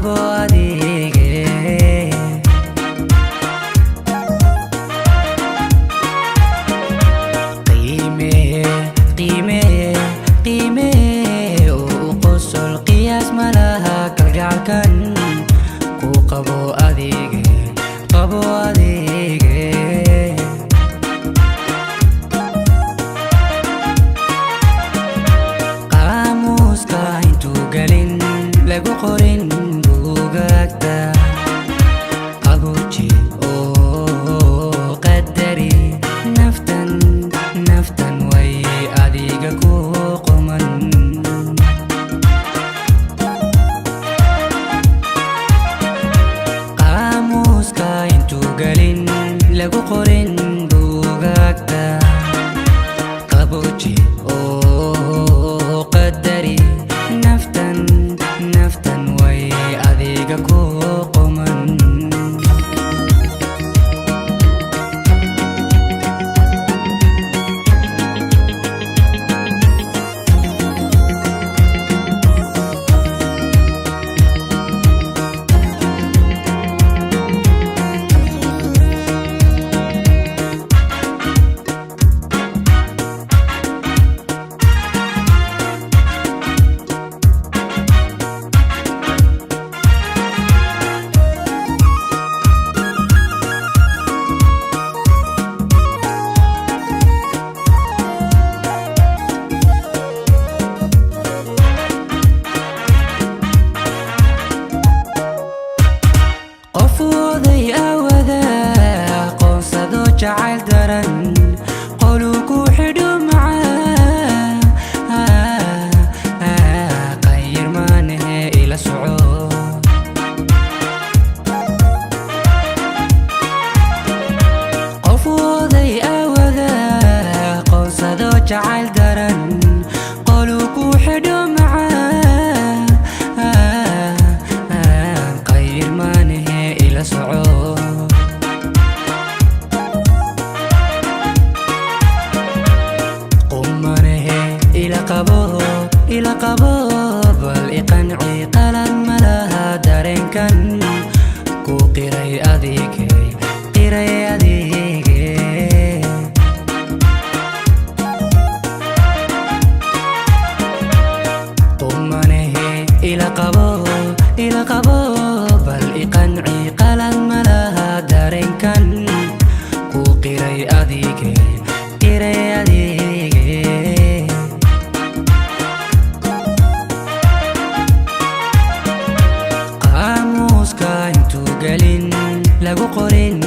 qabo adige. Qiimee, qiimee, qiimee oo u qosol, qiyaas ma laha kalgacalkan ku qabo adige, qabo adige. Qaamuuska intuu gelin lagu qorin buugaagta, qabuji oo qadari naftan, naftan way adiga ku quman. Qaamuuska intuu gelin lagu qorin buugaagta, qabuji oo qadari naftan, naftan way adiga ku quman. Qof oday awada qoonsado jacayl daran, qoluu ku xidho macaa, qayir maanahe ila soco. Qof oday awada qoonsado jacayl daran, qoluu ku xidho macaa, qayir maanahe ila soco. Qumanahe ila qabo, ila qabo, bal iqanci, qalad malaha dareenkan ku qiray adige, qiray adige. Qumanahe ila qabo, ila qabo, bal iqanci, qalad malaha dareenkan ku qiray adige, qiray adige. Qaamuuska intuu gelin lagu qorin